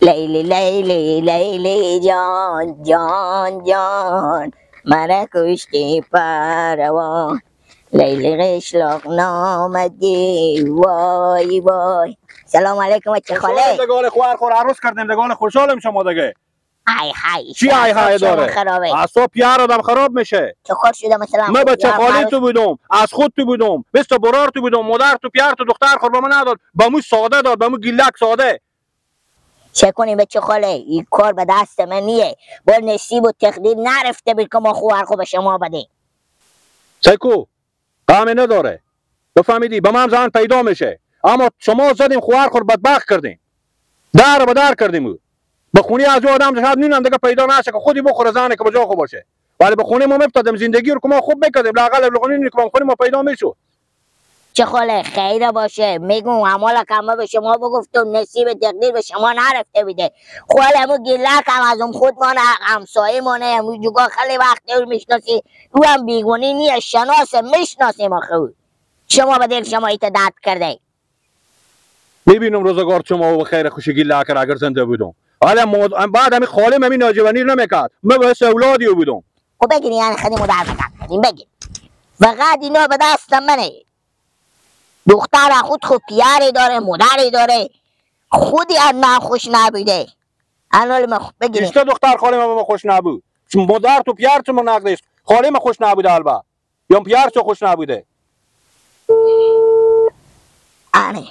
لیلی لیلی لیلی جان جان جان مرا کشتی پروان لیلی قشلاق نامدی وای وای. سلام علیکم بچه خاله. دگال خوار خور عروس کردیم دگال خوشحالم شما دیگه. ای های چی ای های داره؟ اعصاب پیار آدم خراب میشه. چه خور شده مثلا؟ من بچه خاله تو بودم، از خود تو بودم، مثل برار تو بودم، مادر تو پیار تو دختر خور به من نداد، به مو ساده داد، به مو گیلک ساده. چه کنیم بچه خاله؟ این کار به دست من نیه. با نصیب و تقدیر نرفته بید که ما خوار خو به شما بدیم. سیکو غم نداره. بفهمیدی به من زن پیدا میشه. اما شما زدیم خوار خور بدبخت کردیم. در به در کردیم. به خونی از او آدم شاید نونم دیگه پیدا نشه که خودی بخوره زنه که به جا خوب باشه. ولی به خونه ما میفتادیم زندگی رو که ما خوب میکردیم لااقل لقمه که خونه ما پیدا میشد. چه خاله خیر باشه میگم اعمال کم به شما بگفتم نصیب تقدیر به شما نرفته بیده. خاله همون گیلک هم از اون خود مانه همسایه مانه همون جوگا خیلی وقت او میشناسی او هم بیگونی نیه شناسه میشناسیم آخه او شما به دل شما ایت درد کرده. میبینم روزگار شما و خیر خوشی گیلک اگر زنده بودم. حالا بعد همین خاله همین ناجوانی نمیکرد من باعث اولادی بودم. خب بگیری یعنی خدیمو در بکردیم بگیر فقط اینا به دست منه. دختر خود خود پیاری داره مادری داره خودی از من خوش نبوده. الان من بگیریم ایشتا دختر خاله من به خوش نبود مادر تو پیار تو نقدش خاله من خوش نبوده البته یا پیار تو خوش نبوده. آره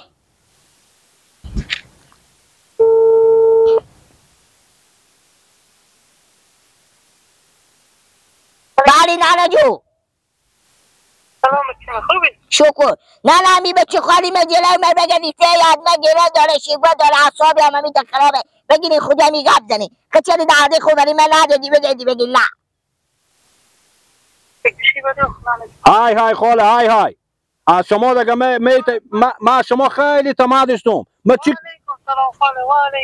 بله نانا جو. سلام خوبی؟ شکر. نه نه می بچه خالی من جلوی من بگه نیسته یاد من گیره داره شیوه داره اعصابی هم همیتا خرابه بگیری خدا می گپ زنی که چرا درده خود برای من ندادی بگیدی بگی نه. های های خاله های های از شما دیگه ما شما خیلی طمع داشتم. ما چی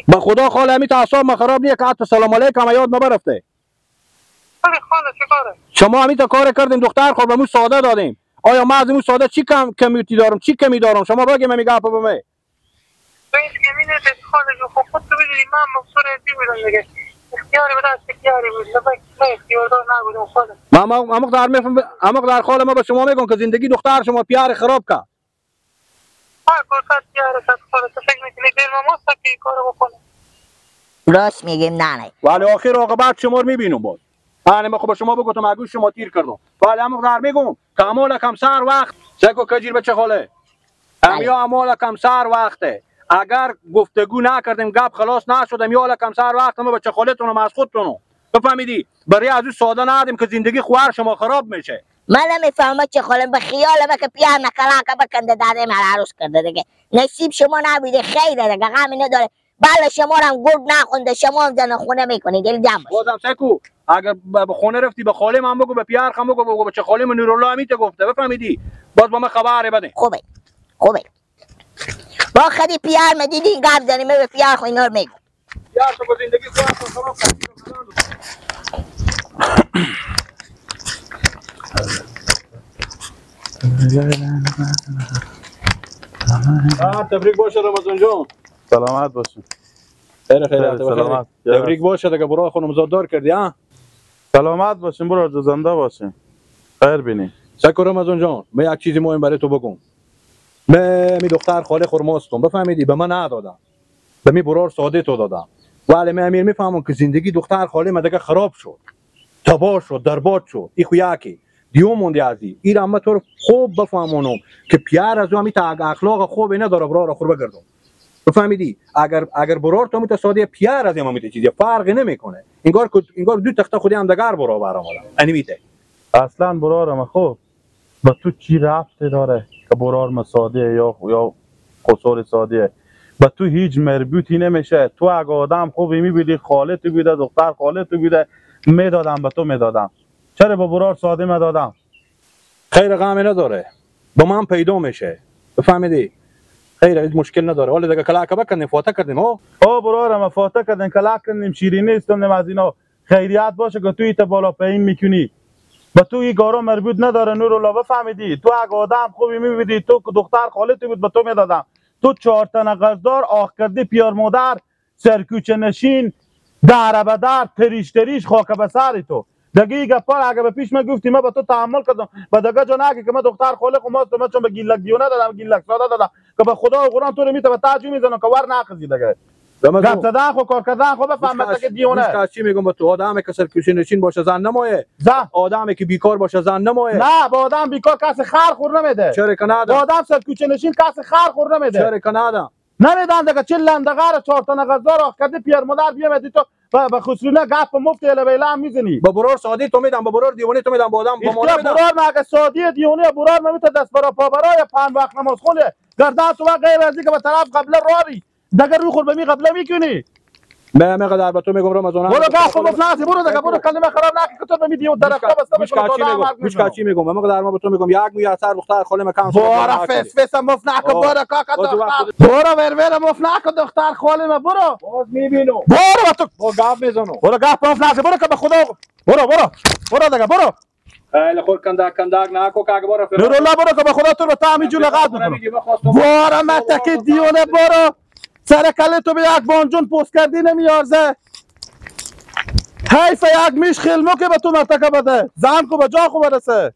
به خدا خاله همیتا اعصاب من خراب نیه که حتی سلام علیکم یاد ما برفته. شما همیتا کار کردیم دختر خود به مو ساده دادیم. آیا ما از اون ساده چی کم کمیتی دارم چی کمی دارم شما بگیم می گپ به من. تو هیچ کمی نداری خاله جو خود تو بدونی من مقصور ازی بودم دیگه اختیاری به دست اختیاری بود نه اختیار دار نبودم خاله. ما امق در میفهم امق در خاله ما به شما میگم که زندگی دختر شما پیار خراب کرد. هر کار کرد پیار کرد خاله تو فکر میکنی دل ما ماست که این کارو بکنه؟ راست میگیم نه نه. ولی آخر عاقبت شما رو میبینم باز. انا ما خب شما بگو تو گوش شما تیر کردم. ولی امق در میگم که امال کم سر وقت سکو کجیر بچه خاله امیا امال کم سر وقته اگر گفتگو نکردیم گپ خلاص نشدم یا کم سر وقت ما بچه خالتونم از خودتونم بفهمیدی برای از او ساده ندیم که زندگی خوار شما خراب میشه. من نمیفهمم چه خاله به خیال من که پیار نکلا که بکنده داده من عروس کرده دیگه نصیب شما نبوده خیره دیگه غمی نداره. بله شما هم گرگ نخونده شما هم زن خونه میکنید دل جمع باشه. بازم سکو اگر به خونه رفتی به خاله من بگو به پیار خم بگو بگو بچه خاله من نورالله همیته گفته بفهمیدی باز با من خبر بده. خوبه خوبه با خدی پیار ما دیدی گپ زنیم به پیار خو اینا رو میگم. پیار تو زندگی خراب خراب تبریک باشه رمضان جان. سلامت باشی. خیر خیر سلامت. تبریک باشه دیگه برای خانم زاددار کردی ها. سلامت باشین برو زنده باشین. خیر بینی. شکر رمضان جان. من یک چیزی مهم برای تو بگم. من می دختر خاله خرماستم بفهمیدی به من ندادم. به می برار ساده تو دادم. ولی من امیر میفهمم که زندگی دختر خاله من دیگه خراب شد. تباه شد، درباد شد. این خو یکی. دیو موندی ازی. این اما تو رو خوب بفهمونم که پیار از او همی تا اخلاق خوبی نداره برار خور بگردم. بفهمیدی اگر برار تو میته ساده پیار از ما میته چیزی فرقی نمیکنه انگار انگار دو تخته خودی هم دگر برابر آمدن یعنی میته اصلا برار ما خوب با تو چی رفته داره که برار ما ساده یا قصور ساده با تو هیچ مربوطی نمیشه. تو اگه آدم خوبی میبیدی خاله تو بیده دختر خاله تو بیده میدادم به تو میدادم چرا با برار ساده میدادم؟ خیر غمی نداره با من پیدا میشه بفهمیدی خیر هیچ مشکل نداره. ولی دیگه کلاک بکنیم فاته کردیم ها. او برار ما فاته کردیم کلاک کردیم شیرینی استم از اینا خیریت باشه که تو ایت بالا پایین میکنی با تو این کارا مربوط نداره نورالله بفهمیدی. تو اگه آدم خوبی میبیدی تو دختر خاله تو بود به تو میدادم. تو چهار تا قرضدار آخ کردی پیار مادر سرکوچه نشین در به در تریش تریش خاک به سر تو دیگه ای گپا اگه به پیش من گفتی من با تو تحمل کردم با دیگه جا نگی که من دختر خاله خو ماست من چون به گیلک دیونه دادم گیلک ساده دادم که به خدا و قرآن تو رو میته به تعجب میزنم که ور نخزی دیگه گپ زدن خو کار کردن خو بفهم که دیونه چی میگم با تو آدمی که سرکوچه نشین باشه زن نمایه زن آدمی که بیکار باشه زن نمایه نه با آدم بیکار کس خر خور نمیده چرا که ندم با آدم سرکوچه نشین کس خر خور نمیده چرا که ندم نمیدن دیگه چه لندغه چهار تا غذا راه کرده پیر مادر بیامدی تو با خسرونه گپ مفت اله بیله هم میزنی با برار سادی تو میدم با برار دیوانه تو میدم با آدم با مال میدم برار ما اگه سادی دیوانه برار ما میته دست برا پا برای پنج وقت نماز خونه گردن تو غیر از که به طرف قبله راری دیگه روی خور به می قبله میکنی من مقدار به تو میگم رمضان برو گپ مفت نزن برو دیگه برو کلمه خراب نکن که تو به می دیو درخت بسته میشه چی میگم مقدار ما به تو میگم یک می اثر دختر خاله مکان برو فس فس مفت نکن برو کاکا دختر برو ور ور مفت نکن دختر خاله ما برو باز میبینم برو تو با گپ میزنم برو گپ مفت نکن برو که به خدا برو برو برو دیگه برو خیلی خور کندک کندک نکو که برو نورالله برو که به خدا تو رو تا همینجور لغت میکنم برو متکی دیونه برو سر کله تو به یک بانجون پست کردی نمیارزه حیف یک میش خیلمو که به تو مرتکه بده زن کو به جا خو برسه.